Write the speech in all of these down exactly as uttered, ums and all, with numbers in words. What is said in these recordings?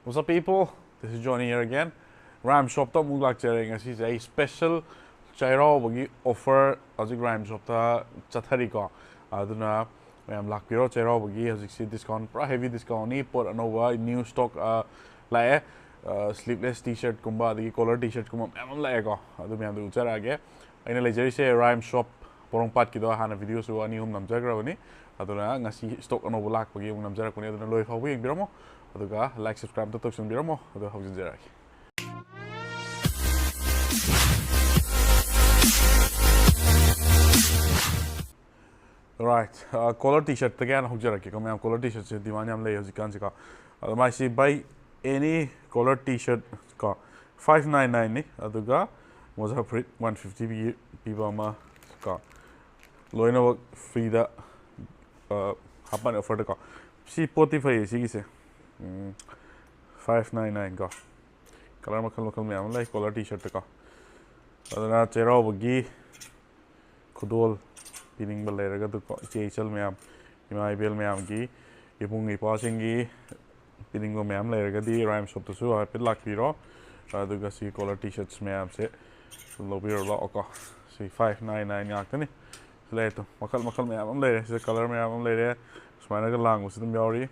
What's up, people? This is Johnny here again. Rhyme Shopꯇ ꯑꯃꯨꯛ ꯂꯥꯛꯆꯔꯦ꯫ ꯉꯁꯤꯁꯦ ꯑꯩ special ꯆꯩꯔꯥꯎꯕꯒꯤ offer ꯍꯧꯖꯤꯛ Rhyme Shopꯇ ꯆꯠꯊꯔꯤꯀꯣ꯫ ꯑꯗꯨꯅ ꯃꯌꯥꯝ ꯂꯥꯛꯄꯤꯔꯣ꯫ ꯆꯩꯔꯥꯎꯕꯒꯤ ꯍꯧꯖꯤꯛꯁꯤ discount, ꯄꯨꯔꯥ heavy discountꯅꯤ꯫ ꯄꯣꯠ ꯑꯅꯧꯕ new stock, ꯑ, ꯂꯥꯛꯑꯦ꯫ ꯑ, sleeveless T-shirtꯀꯨꯝꯕ ꯑꯗꯒꯤ collar T-shirtꯀꯨꯝꯕ ꯃꯌꯥꯝ ꯑꯃ ꯂꯥꯛꯑꯦꯀꯣ꯫ ꯑꯗꯨ ꯃꯌꯥꯝꯗꯨ ꯎꯠꯆꯔꯛꯑꯒꯦ꯫ ꯑꯩꯅ ꯂꯩꯖꯔꯤꯁꯦ Rhyme Shop ꯄꯣꯔꯣꯝꯄꯥꯠꯀꯤꯗꯣ꯫ ꯍꯥꯟꯅ videoꯁꯨ ꯑꯅꯤ ꯑꯍꯨꯝ ꯅꯝꯖꯈ꯭ꯔꯕꯅꯤ꯫ ꯑꯗꯨꯅ ꯉꯁꯤ stock ꯑꯅꯧꯕ ꯂꯥꯛꯄꯒꯤ ꯑꯃꯨꯛ ꯅꯝꯖꯔꯛꯄꯅꯤ꯫ ꯑꯗꯨꯅ ꯂꯣꯏ ꯐꯥꯎꯕ ꯌꯦꯡꯕꯤꯔꯝꯃꯣ꯫ ꯑꯗꯨꯒ like, subscribe ꯑꯝꯇ ꯇꯧꯁꯟꯕꯤꯔꯝꯃꯣ꯫ ꯑꯗꯨ ꯍꯧꯖꯤꯟꯖꯔꯛꯑꯒꯦ꯫ Right, ꯑ, collar T-shirtꯇꯒꯤ ꯍꯥꯟꯅ ꯍꯧꯖꯔꯛꯀꯦꯀꯣ ꯃꯌꯥꯝ꯫ Collar T-shirtꯁꯦ demand ꯌꯥꯝ ꯂꯩ ꯍꯧꯖꯤꯛꯀꯥꯟꯁꯦꯀꯣ꯫ ꯑꯗꯣ ꯃꯥꯏꯁꯤ buy any collar T-shirt ꯀꯣ, five nine nineꯅꯤ꯫ ꯑꯗꯨꯒ ꯃꯣꯖꯥ ꯐꯨꯔꯤꯠ one fifty ꯄꯤ-, ꯄꯤꯕ ꯑꯃ ꯀꯣ, ꯂꯣꯏꯅꯃꯛ freeꯗ, ꯑ, ꯍꯥꯞꯄꯅꯤ offerꯗꯀꯣ꯫ ꯁꯤ ꯄꯣꯠꯇꯤ ꯐꯩꯌꯦ ꯁꯤꯒꯤꯁꯦ꯫ ꯎꯝ, five nine nine ꯀꯣ꯫ Color ꯃꯈꯜ ꯃꯈꯜ ꯃꯌꯥꯝ ꯑꯃ ꯂꯩ collar T-shirtꯇꯀꯣ꯫ ꯑꯗꯨꯅ ꯆꯩꯔꯥꯎꯕꯒꯤ ꯈꯨꯗꯣꯜ ꯄꯤꯅꯤꯡꯕ ꯂꯩꯔꯒꯗꯤꯀꯣ, ꯏꯆꯦ ꯏꯆꯜ ꯃꯌꯥꯝ, ꯏꯃꯥ ꯏꯕꯦꯜ ꯃꯌꯥꯝꯒꯤ, ꯏꯕꯨꯡ ꯏꯄ꯭ꯋꯥꯁꯤꯡꯒꯤ ꯄꯤꯅꯤꯡꯕ ꯃꯌꯥꯝ ꯂꯩꯔꯒꯗꯤ Rhyme Shopꯇꯁꯨ ꯍꯥꯏꯐꯦꯠ ꯂꯥꯛꯄꯤꯔꯣ꯫ ꯑꯗꯨꯒ ꯁꯤ collar T-shirts ꯃꯌꯥꯝꯁꯦ ꯑꯗꯨꯝ ꯂꯧꯕꯤꯔꯣ ꯂꯥꯛꯑꯣꯀꯣ꯫ ꯁꯤ five nine nine ꯉꯥꯛꯇꯅꯤ꯫ ꯁꯤ ꯂꯩꯔꯦ ꯇꯨ, ꯃꯈꯜ ꯃꯈꯜ ꯃꯌꯥꯝ ꯑꯃ ꯂꯩꯔꯦ꯫ ꯁꯤꯗ color ꯃꯌꯥꯝ ꯑꯃ ꯂꯩꯔꯦ꯫ ꯁꯨꯃꯥꯏꯅꯒ ꯂꯥꯡꯕꯁꯨ ꯑꯗꯨꯝ ꯌꯥꯎꯔꯤ꯫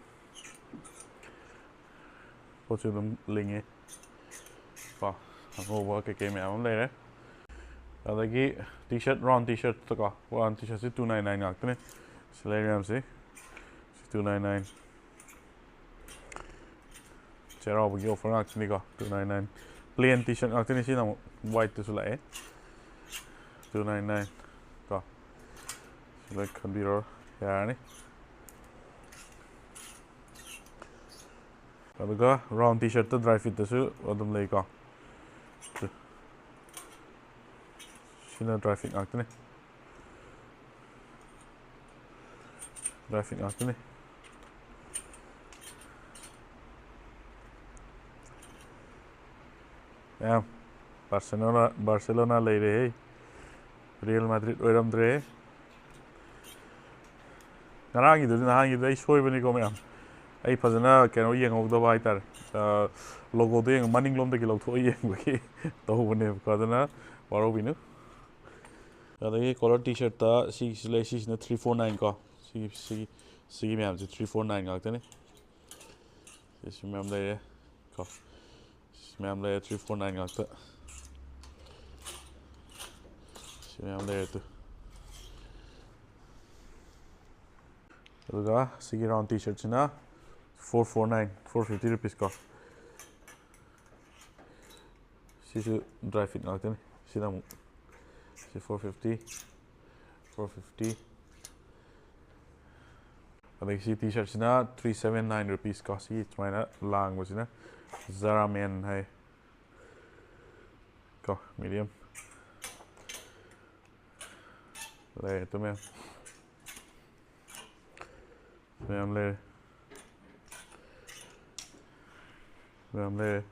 ꯄꯣꯠꯁꯨ ꯑꯗꯨꯝ ꯂꯤꯡꯉꯤ ꯀꯣ꯫ ꯑꯉꯧꯕ ꯀꯩꯀꯩ ꯃꯌꯥꯝ ꯑꯃ ꯂꯩꯔꯦ꯫ ꯑꯗꯒꯤ T-shirt, round T-shirtꯇꯀꯣ, round T-shirtꯁꯤ two nine nine ꯉꯥꯛꯇꯅꯦ꯫ ꯁꯤ ꯂꯩ ꯃꯌꯥꯝꯁꯤ, ꯁꯤ two nine nine꯫ ꯆꯩꯔꯥꯎꯕꯒꯤ offer ꯉꯥꯛꯇꯅꯤꯀꯣ, two nine nine꯫ Plain T-shirt ꯉꯥꯛꯇꯅꯤ꯫ ꯁꯤꯅ ꯑꯃꯨꯛ whiteꯇꯁꯨ ꯂꯥꯛꯑꯦ, two nine nine ꯀꯣ꯫ ꯁꯤ ꯂꯣꯏ ꯈꯟꯕꯤꯔꯣ, ꯌꯥꯔꯅꯤ꯫ ꯑꯗꯨꯒ round T-shirtꯇ dry fitꯇꯁꯨ ꯑꯗꯨꯝ ꯂꯩꯀꯣ꯫ ꯁꯤꯅ dry fit ꯉꯥꯛꯇꯅꯤ꯫ Dry fit ꯉꯥꯛꯇꯅꯤ꯫ ꯃꯌꯥꯝ, Barcelona, Barcelona ꯂꯩꯔꯦꯍꯦ꯫ Real Madrid ꯑꯣꯏꯔꯝꯗ꯭ꯔꯦ꯫ ꯉꯔꯥꯡꯒꯤꯗꯨꯗꯤ, ꯅꯍꯥꯟꯒꯤꯗꯨꯗꯤ ꯑꯩ ꯁꯣꯏꯕꯅꯤꯀꯣ ꯃꯌꯥꯝ꯫ ꯑꯩ ꯐꯖꯅ ꯀꯩꯅꯣ ꯌꯦꯡꯍꯧꯗꯕ ꯍꯥꯏꯇꯥꯔꯦ꯫ ꯂꯣꯒꯣꯗꯣ ꯌꯦꯡ ꯃꯅꯤꯡꯂꯣꯝꯗꯒꯤ ꯂꯧꯊꯣꯛꯑ ꯌꯦꯡꯕꯒꯤ ꯇꯧꯕꯅꯦꯕꯀꯣ, ꯑꯗꯨꯅ ꯋꯥꯔꯧꯕꯤꯅꯨ꯫ ꯑꯗꯒꯤ ꯀꯣꯂꯔ ꯇꯤ ꯁꯔꯠꯇ ꯁꯤꯒꯤꯁꯨ ꯂꯩ, ꯁꯤꯁꯤꯅ ꯊ꯭ꯔꯤ ꯐꯣꯔ ꯅꯥꯏꯟ ꯀꯣ꯫ ꯁꯤꯒꯤ ꯁꯤꯒꯤ ꯁꯤꯒꯤ ꯃꯌꯥꯝꯁꯦ ꯊ꯭ꯔꯤ ꯐꯣꯔ ꯅꯥꯏꯟ ꯉꯥꯛꯇꯅꯤ꯫ ꯁꯤꯁꯨ ꯃꯌꯥꯝ ꯂꯩꯔꯦ ꯀꯣ꯫ ꯁꯤ ꯃꯌꯥꯝ ꯂꯩꯔꯦ, ꯊ꯭ꯔꯤ ꯐꯣꯔ ꯅꯥꯏꯟ ꯉꯥꯛꯇ꯫ ꯁꯤ ꯃꯌꯥꯝ ꯂꯩꯔꯦ ꯇꯨ꯫ ꯑꯗꯨꯒ ꯁꯤꯒꯤ ꯔꯥꯎꯟ ꯇꯤ ꯁꯔꯠꯁꯤꯅ four four nine, four fifty rupees ꯀꯣ꯫ ꯁꯤꯁꯨ ꯗ꯭ꯔꯥꯏ ꯐꯤꯠ ꯉꯥꯛꯇꯅꯤ꯫ ꯁꯤꯅ ꯑꯃꯨꯛ ꯁꯤ ꯐꯣꯔ ꯐꯤꯐꯇꯤ, ꯐꯣꯔ ꯐꯤꯐꯇꯤ꯫ ꯑꯗꯒꯤ ꯁꯤ ꯇꯤ ꯁꯔꯠꯁꯤꯅ ꯊ꯭ꯔꯤ ꯁꯕꯦꯟ ꯅꯥꯏꯟ ꯔꯨꯄꯤꯁ ꯀꯣ꯫ ꯁꯤ ꯁꯨꯃꯥꯏꯅ ꯂꯥꯡꯕꯁꯤꯅ ꯖꯔꯥꯃꯦꯟ ꯍꯥꯏ ꯀꯣ, ꯃꯤꯗꯤꯌꯝ꯫ ꯂꯩꯔꯦ ꯇꯨ ꯃꯌꯥꯝ꯫ ꯃꯌꯥꯝ ꯂꯩꯔꯦ꯫ ꯃꯌꯥꯝ ꯂꯩꯔꯦ꯫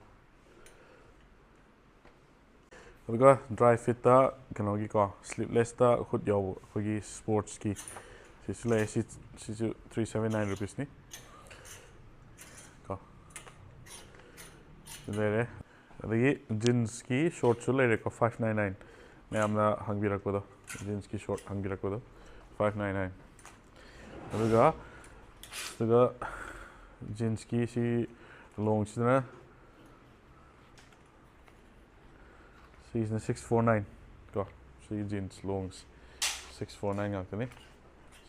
ꯑꯗꯨꯒ ꯗ꯭ꯔꯥꯏ ꯐꯤꯠꯇ ꯀꯩꯅꯣꯒꯤꯀꯣ, ꯁ꯭ꯂꯤꯞꯂꯦꯁꯇ ꯍꯨꯠ ꯌꯥꯎꯕ ꯑꯩꯈꯣꯏꯒꯤ ꯁ꯭ꯄꯣꯔꯠꯁꯀꯤ ꯁꯤꯁꯨ ꯂꯩꯔꯦ꯫ ꯁꯤ, ꯁꯤꯁꯨ ꯊ꯭ꯔꯤ ꯁꯕꯦꯟ ꯅꯥꯏꯟ ꯔꯨꯄꯤꯁꯅꯤ ꯀꯣ꯫ ꯁꯤ ꯂꯩꯔꯦ꯫ ꯑꯗꯒꯤ ꯖꯤꯟꯁꯀꯤ ꯁꯣꯔꯠꯁꯨ ꯂꯩꯔꯦꯀꯣ, ꯐꯥꯏꯚ ꯅꯥꯏꯟ ꯅꯥꯏꯟ꯫ ꯃꯌꯥꯝꯅ ꯍꯪꯕꯤꯔꯛꯄꯗꯣ, ꯖꯤꯟꯁꯀꯤ ꯁꯣꯔꯠ ꯍꯪꯕꯤꯔꯛꯄꯗꯣ, ꯐꯥꯏꯚ ꯅꯥꯏꯟ ꯅꯥꯏꯟ꯫ ꯑꯗꯨꯒ, ꯑꯗꯨꯒ ꯖꯤꯟꯁꯀꯤ ꯁꯤ ꯂꯣꯡꯁꯤꯗꯅ, ꯁꯤꯁꯤꯅ ꯁꯤꯛꯁ ꯐꯣꯔ ꯅꯥꯏꯟ ꯀꯣ꯫ ꯁꯤꯒꯤ jeans longs six four nine ꯉꯥꯛꯇꯅꯤ꯫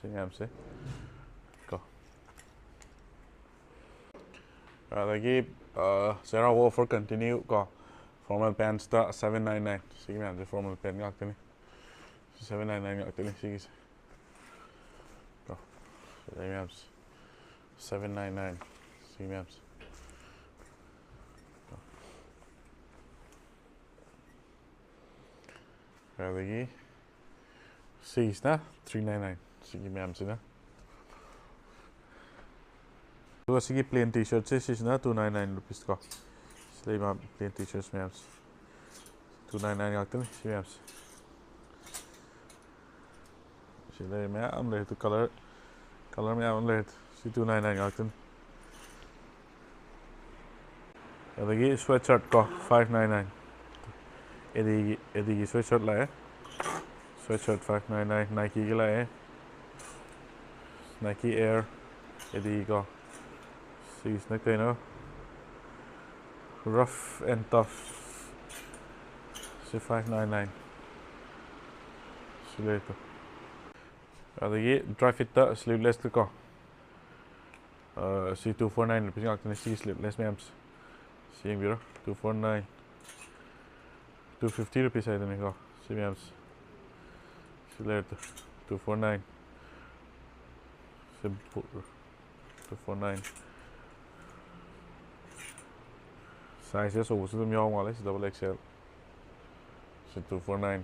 ꯁꯤ ꯃꯌꯥꯝꯁꯦ ꯀꯣ꯫ ꯑꯗꯒꯤ, ꯑ, ꯆꯩꯔꯥꯎꯕ ꯑꯣꯐꯔ ꯀꯟꯇꯤꯅ꯭ꯌꯨ ꯀꯣ꯫ ꯐꯣꯔꯃꯦꯜ ꯄꯦꯟꯁꯇ ꯁꯕꯦꯟ ꯅꯥꯏꯟ ꯅꯥꯏꯟ꯫ ꯁꯤꯒꯤ ꯃꯌꯥꯝꯁꯦ ꯐꯣꯔꯃꯦꯜ ꯄꯦꯟ ꯉꯥꯛꯇꯅꯤ꯫ ꯁꯤ ꯁꯕꯦꯟ ꯅꯥꯏꯟ ꯅꯥꯏꯟ ꯉꯥꯛꯇꯅꯤ ꯁꯤꯒꯤꯁꯦ ꯀꯣ꯫ ꯁꯤꯗꯩ ꯃꯌꯥꯝꯁꯦ ꯁꯕꯦꯟ ꯅꯥꯏꯟ ꯅꯥꯏꯟ꯫ ꯁꯤ ꯃꯌꯥꯝꯁꯦ꯫ ꯑꯗꯒꯤ ꯁꯤꯒꯤꯁꯤꯅ ꯊ꯭ꯔꯤ ꯅꯥꯏꯟ ꯅꯥꯏꯟ꯫ ꯁꯤꯒꯤ ꯃꯌꯥꯝꯁꯤꯅ꯫ ꯑꯗꯨꯒ ꯁꯤꯒꯤ ꯄ꯭ꯂꯦꯟ ꯇꯤ ꯁꯔꯠꯁꯦ, ꯁꯤꯁꯤꯅ ꯇꯨ ꯅꯥꯏꯟ ꯅꯥꯏꯟ ꯔꯨꯄꯤꯁ ꯀꯣ꯫ ꯁꯤ ꯂꯩꯕ ꯄ꯭ꯂꯦꯟ ꯇꯤ ꯁꯔꯠꯁ ꯃꯌꯥꯝꯁꯦ꯫ ꯇꯨ ꯅꯥꯏꯟ ꯅꯥꯏꯟ ꯉꯥꯛꯇꯅꯤ ꯁꯤ ꯃꯌꯥꯝꯁꯦ꯫ ꯁꯤ ꯂꯩꯔꯦ, ꯃꯌꯥꯝ ꯂꯩꯔꯦ꯫ ꯀꯂꯔ, ꯀꯂꯔ ꯃꯌꯥꯝ ꯑꯃ ꯂꯩꯔꯦ꯫ ꯁꯤ ꯇꯨ ꯅꯥꯏꯟ ꯅꯥꯏꯟ ꯉꯥꯛꯇꯅꯤ꯫ ꯑꯗꯒꯤ sweatshirt ꯀꯣ, five nine nine꯫ ꯑꯦꯗꯤꯒꯤ, ꯑꯦꯗꯤꯒꯤ sweatshirt ꯂꯥꯛꯑꯦ꯫ Sweatshirt five nine nine꯫ Nikeꯒꯤ ꯂꯥꯛꯑꯦ꯫ Nike Air, ꯑꯦꯗꯤꯒꯤ ꯀꯣ꯫ ꯁꯤꯒꯤꯁꯤꯅ ꯀꯩꯅꯣ? Rough and Tough꯫ ꯁꯤ five nine nine꯫ ꯁꯤ ꯂꯩꯔꯦ꯫ ꯑꯗꯒꯤ dry fitꯇ sleeveless ꯀꯣ꯫ ꯑ, ꯁꯤ two four nine rupees ꯉꯥꯛꯇꯅꯤ, ꯁꯤꯒꯤ sleeveless ꯃꯌꯥꯝꯁꯦ꯫ ꯁꯤ ꯌꯦꯡꯕꯤꯔꯣ, two four nine꯫ Two fifty rupees ꯍꯥꯏꯗꯨꯅꯤꯀꯣ, ꯁꯤ ꯃꯌꯥꯝꯁꯦ꯫ ꯁꯤ ꯂꯩꯔꯦ, two four nine꯫ ꯁꯤ ꯕꯨ-, two four nine꯫ Size ꯑꯆꯧꯕꯁꯨ ꯑꯗꯨꯝ ꯌꯥꯎ ꯃꯥꯜꯂꯦ, ꯁꯤ double X L꯫ ꯁꯤ two four nine꯫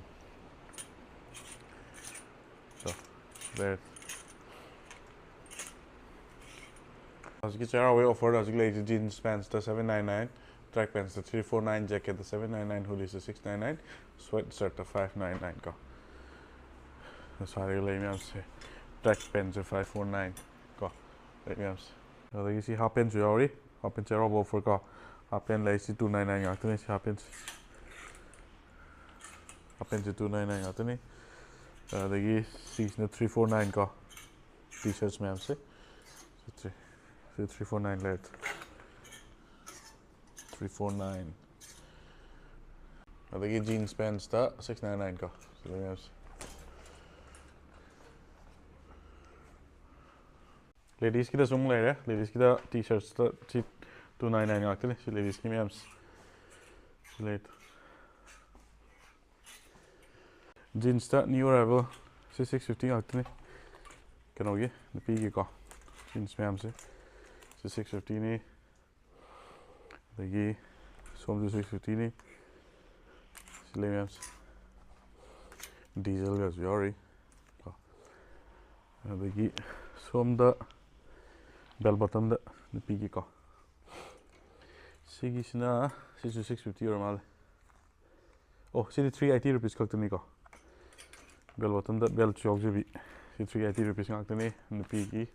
So, there. ꯍꯧꯖꯤꯛꯀꯤ ꯆꯩꯔꯥꯎꯕꯒꯤ offerꯗ ꯍꯧꯖꯤꯛ ꯂꯩꯔꯤꯁꯦ jeans pantsꯇ seven nine nine, track pantsꯇ three four nine, jacketꯇ seven nine nine, hoodiesꯇ six nine nine, sweatshirtꯇ five nine nine ꯀꯣ꯫ ꯉꯁꯥꯏꯗꯒꯤ ꯂꯩ ꯃꯌꯥꯝꯁꯦ, track pantꯁꯦ five four nine ꯀꯣ, ꯂꯩ ꯃꯌꯥꯝꯁꯦ꯫ ꯑꯗꯒꯤ ꯁꯤ half pantꯁꯨ ꯌꯥꯎꯔꯤ, half pant ꯆꯩꯔꯥꯎꯕ offer ꯀꯣ꯫ Half pant ꯂꯩ, ꯁꯤ two nine nine ꯉꯥꯛꯇꯅꯤ, ꯁꯤ half pantꯁꯦ꯫ Half pantꯁꯦ two nine nine ꯉꯥꯛꯇꯅꯤ꯫ ꯑꯗꯒꯤ ꯁꯤꯁꯤꯅ three four nine ꯀꯣ, T-shirts ꯃꯌꯥꯝꯁꯦ꯫ ꯁꯤ three, ꯁꯤ three four nine ꯂꯩꯔꯦ꯫ Three four nine꯫ ꯑꯗꯒꯤ jeans pantsꯇ six nine nine ꯀꯣ, ꯁꯤ ꯃꯌꯥꯝꯁꯦ꯫ Ladiesꯀꯤꯗꯁꯨ ꯑꯃꯨꯛ ꯂꯩꯔꯦ꯫ Ladiesꯀꯤꯗ T-shirtsꯇ ꯁꯤ two nine nine ꯉꯥꯛꯇꯅꯤ꯫ ꯁꯤ ladiesꯀꯤ ꯃꯌꯥꯝꯁꯦ꯫ ꯁꯤ ꯂꯩ꯫ Jeansꯇ new arrival꯫ ꯁꯤ six fifty ꯉꯥꯛꯇꯅꯤ꯫ ꯀꯩꯅꯣꯒꯤ, ꯅꯨꯄꯤꯒꯤꯀꯣ꯫ Jeans ꯃꯌꯥꯝꯁꯦ꯫ ꯁꯤ six fiftyꯅꯤ꯫ ꯑꯗꯒꯤ ꯁꯣꯝꯁꯨ six fiftyꯅꯤ꯫ ꯁꯤ ꯂꯩ ꯃꯌꯥꯝꯁꯦ꯫ Dieselꯒꯁꯨ ꯌꯥꯎꯔꯤ꯫ ꯀꯣ꯫ ꯑꯗꯒꯤ ꯁꯣꯝꯗ bell bottomꯗ ꯅꯨꯄꯤꯒꯤꯀꯣ꯫ ꯁꯤꯒꯤꯁꯤꯅ, ꯁꯤꯁꯨ six fifty ꯑꯣꯏꯔ ꯃꯥꯜꯂꯦ꯫ ꯑꯣ, ꯁꯤꯗꯤ three eighty rupees ꯈꯛꯇꯅꯤꯀꯣ꯫ Bell bottomꯗ beltꯁꯨ ꯌꯥꯎꯖꯕꯤ꯫ ꯁꯤ three eighty rupees ꯉꯥꯛꯇꯅꯤ ꯅꯨꯄꯤꯒꯤ꯫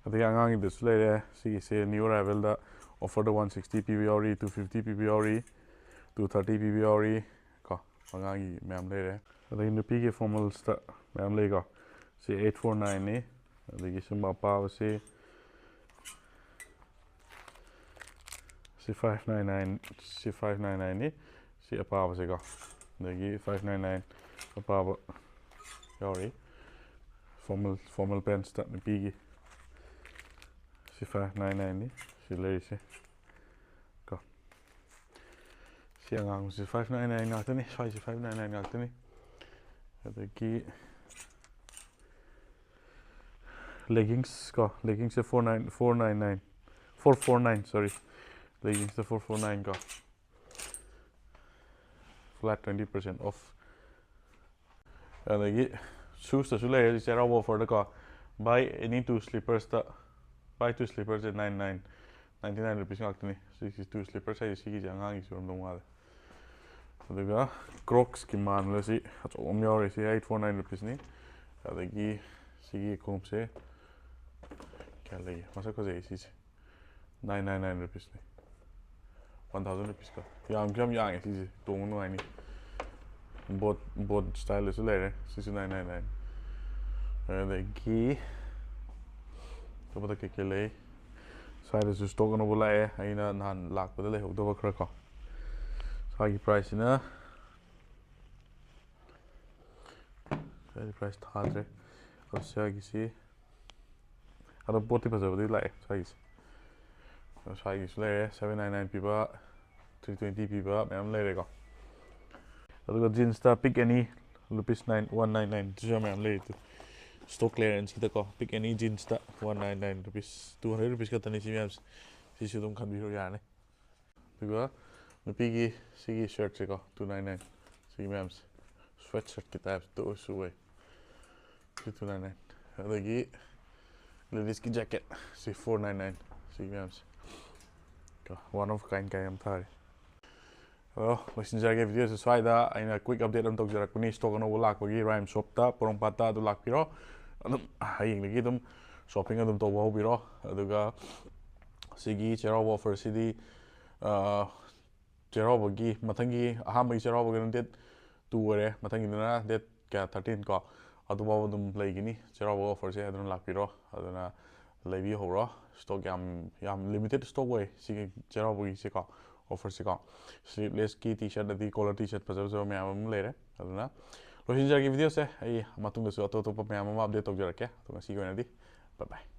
ꯑꯗꯒꯤ ꯑꯉꯥꯡꯒꯤꯗꯁꯨ ꯂꯩꯔꯦ꯫ ꯁꯤꯒꯤꯁꯦ new arrivalꯗ offerꯗ one sixty ꯄꯤꯕ ꯌꯥꯎꯔꯤ, two fifty ꯄꯤꯕ ꯌꯥꯎꯔꯤ, two thirty ꯄꯤꯕ ꯌꯥꯎꯔꯤ ꯀꯣ꯫ ꯑꯉꯥꯡꯒꯤ ꯃꯌꯥꯝ ꯂꯩꯔꯦ꯫ ꯑꯗꯒꯤ ꯅꯨꯄꯤꯒꯤ formalsꯇ ꯃꯌꯥꯝ ꯂꯩꯀꯣ꯫ ꯁꯤ eight four nineꯅꯤ꯫ ꯑꯗꯒꯤ ꯁꯨꯝꯕ ꯑꯄꯥꯕꯁꯤ ꯁꯤ five nine nine, ꯁꯤ five nine nineꯅꯤ꯫ ꯁꯤ ꯑꯄꯥꯕꯁꯦꯀꯣ꯫ ꯑꯗꯒꯤ five nine nine ꯑꯄꯥꯕ ꯌꯥꯎꯔꯤ꯫ Formal formal pantsꯇ ꯅꯨꯄꯤꯒꯤ ꯁꯤ five nine nineꯅꯤ꯫ ꯁꯤ ꯂꯩꯔꯤꯁꯦ ꯀꯣ꯫ ꯁꯤ ꯑꯉꯥꯡꯕꯁꯤ five nine nine ꯉꯥꯛꯇꯅꯤ꯫ ꯁ꯭ꯋꯥꯏꯁꯤ five nine nine ꯉꯥꯛꯇꯅꯤ꯫ ꯑꯗꯒꯤ leggings ꯀꯣ, leggingsꯁꯦ four nine, four nine nine, four four nine, sorry, leggingsꯇ four four nine ꯀꯣ, flat twenty percent off꯫ ꯑꯗꯒꯤ shoesꯇꯁꯨ ꯂꯩꯔꯦ ꯍꯧꯖꯤꯛ ꯆꯩꯔꯥꯎꯕ offerꯗꯀꯣ, buy any two slippersꯇ, buy two slippersꯁꯦ nine nine, ninety nine rupees ꯉꯥꯛꯇꯅꯤ꯫ ꯁꯤꯒꯤ two slippers ꯍꯥꯏꯁꯦ ꯁꯤꯒꯤꯁꯦ ꯑꯉꯥꯡꯒꯤꯁꯨ ꯑꯣꯏꯔꯝꯗꯧ ꯃꯥꯜꯂꯦ꯫ ꯑꯗꯨꯒ Crocsꯀꯤ ꯃꯥꯟꯕꯗ ꯁꯤ ꯑꯆꯧꯕ ꯑꯃ ꯌꯥꯎꯔꯤ꯫ ꯁꯤ eight four nine rupeesꯅꯤ꯫ ꯑꯗꯒꯤ ꯁꯤꯒꯤ ꯈꯣꯡꯎꯞꯁꯦ ꯀꯌꯥ ꯂꯩꯒꯦ? ꯃꯁꯛ ꯐꯖꯩ ꯁꯤꯁꯦ꯫ Nine nine nine rupeesꯅꯤ꯫ One thousand rupees ꯀꯣ꯫ ꯌꯥꯝꯁꯨ ꯌꯥꯝ ꯌꯥꯡꯉꯦ ꯁꯤꯁꯦ꯫ ꯇꯣꯡꯕ ꯅꯨꯡꯉꯥꯏꯅꯤ꯫ Boat, boat styleꯗꯁꯨ ꯂꯩꯔꯦ꯫ ꯁꯤꯁꯨ nine nine nine꯫ ꯑꯗꯒꯤ ꯑꯇꯣꯞꯄꯗ ꯀꯩꯀꯩ ꯂꯩ? ꯁ꯭ꯋꯥꯏꯗꯁꯨ stock ꯑꯅꯧꯕ ꯂꯥꯛꯑꯦ꯫ ꯑꯩꯅ ꯅꯍꯥꯟ ꯂꯥꯛꯄꯗ ꯂꯩꯍꯧꯗꯕ ꯈꯔ ꯀꯣ꯫ ꯁ꯭ꯋꯥꯏꯒꯤ priceꯁꯤꯅ, ꯁ꯭ꯋꯥꯏꯒꯤ price ꯊꯥꯗ꯭ꯔꯦ꯫ ꯑꯗꯣ ꯁ꯭ꯋꯥꯏꯒꯤꯁꯤ, ꯑꯗꯣ ꯄꯣꯠꯇꯤ ꯐꯖꯕꯗꯤ ꯂꯥꯛꯑꯦ ꯁ꯭ꯋꯥꯏꯒꯤꯁꯦ꯫ ꯑꯗꯣ ꯁ꯭ꯋꯥꯏꯒꯤꯁꯨ ꯂꯩꯔꯦ, seven nine nine ꯄꯤꯕ, three twenty ꯄꯤꯕ ꯃꯌꯥꯝ ꯂꯩꯔꯦꯀꯣ꯫ ꯑꯗꯨꯒ jeansꯇ pick any, rupees nine, one nine nine ꯁꯤꯁꯨ ꯃꯌꯥꯝ ꯂꯩꯔꯦ꯫ Stock clearanceꯀꯤꯗꯀꯣ, pick any jeansꯇ one nine nine rupees, two hundred rupees ꯈꯛꯇꯅꯤ ꯁꯤ ꯃꯌꯥꯝꯁꯦ꯫ ꯁꯤꯁꯨ ꯑꯗꯨꯝ ꯈꯟꯕꯤꯔꯣ ꯌꯥꯔꯅꯤ꯫ ꯑꯗꯨꯒ ꯅꯨꯄꯤꯒꯤ ꯁꯤꯒꯤ shirtꯁꯦꯀꯣ, two nine nine, ꯁꯤꯒꯤ ꯃꯌꯥꯝꯁꯦ sweatshirtꯀꯤ typeꯇ ꯑꯣꯏꯁꯨ ꯑꯣꯏ꯫ ꯁꯤ two nine nine꯫ ꯑꯗꯒꯤ ladiesꯀꯤ jacket, ꯁꯤ four nine nine꯫ ꯁꯤꯒꯤ ꯃꯌꯥꯝꯁꯦ ꯀꯣ, one of kind ꯀꯥꯏ ꯌꯥꯝ ꯊꯥꯔꯤ꯫ ꯑꯗꯣ ꯂꯣꯏꯁꯤꯟꯖꯔꯒꯦ videoꯁꯦ ꯁ꯭ꯋꯥꯏꯗ꯫ ꯑꯩꯅ quick update ꯑꯃ ꯇꯧꯖꯔꯛꯄꯅꯤ꯫ Stock ꯑꯅꯧꯕ ꯂꯥꯛꯄꯒꯤ Rhymes Shopꯇ, ꯄꯣꯔꯣꯝꯄꯥꯠꯇ, ꯑꯗꯨ ꯂꯥꯛꯄꯤꯔꯣ꯫ ꯑꯗꯨꯝ ꯍꯌꯦꯡꯗꯒꯤ ꯑꯗꯨꯝ shopping ꯑꯗꯨꯝ ꯇꯧꯕ ꯍꯧꯕꯤꯔꯣ꯫ ꯑꯗꯨꯒ ꯁꯤꯒꯤ ꯆꯩꯔꯥꯎꯕ offer ꯁꯤꯗꯤ, ꯑ, ꯆꯩꯔꯥꯎꯕꯒꯤ ꯃꯊꯪꯒꯤ ꯑꯍꯥꯟꯕꯒꯤ ꯆꯩꯔꯥꯎꯕꯒꯤꯅ date two ꯑꯣꯏꯔꯦ, ꯃꯊꯪꯒꯤꯗꯨꯅ date ꯀꯌꯥ, thirteen ꯀꯣ, ꯑꯗꯨꯐꯥꯎ ꯑꯗꯨꯝ ꯂꯩꯒꯅꯤ ꯆꯩꯔꯥꯎꯕ offer ꯁꯦ꯫ ꯑꯗꯨꯅ ꯂꯥꯛꯄꯤꯔꯣ, ꯑꯗꯨꯅ ꯂꯩꯕꯤꯍꯧꯔꯣ꯫ Stock ꯌꯥꯝ, ꯌꯥꯝ limited stock ꯑꯣꯏ ꯁꯤꯒꯤ ꯆꯩꯔꯥꯎꯕꯒꯤꯁꯦꯀꯣ, offer ꯁꯦꯀꯣ꯫ Sleeveless ꯀꯤ T-shirt ꯑꯗꯒꯤ collar T-shirt ꯐꯖ ꯐꯖꯕ ꯃꯌꯥꯝ ꯑꯃ ꯂꯩꯔꯦ꯫ ꯑꯗꯨꯅ ꯂꯣꯏꯁꯤꯟꯖꯔꯒꯦ video ꯁꯦ꯫ ꯑꯩ ꯃꯇꯨꯡꯗꯁꯨ ꯑꯇꯣꯞ ꯑꯇꯣꯞꯄ ꯃꯌꯥꯝ ꯑꯃ update ꯇꯧꯖꯔꯛꯀꯦ꯫ ꯑꯗꯣ ꯉꯁꯤꯒꯤ ꯑꯣꯏꯅꯗꯤ bye bye꯫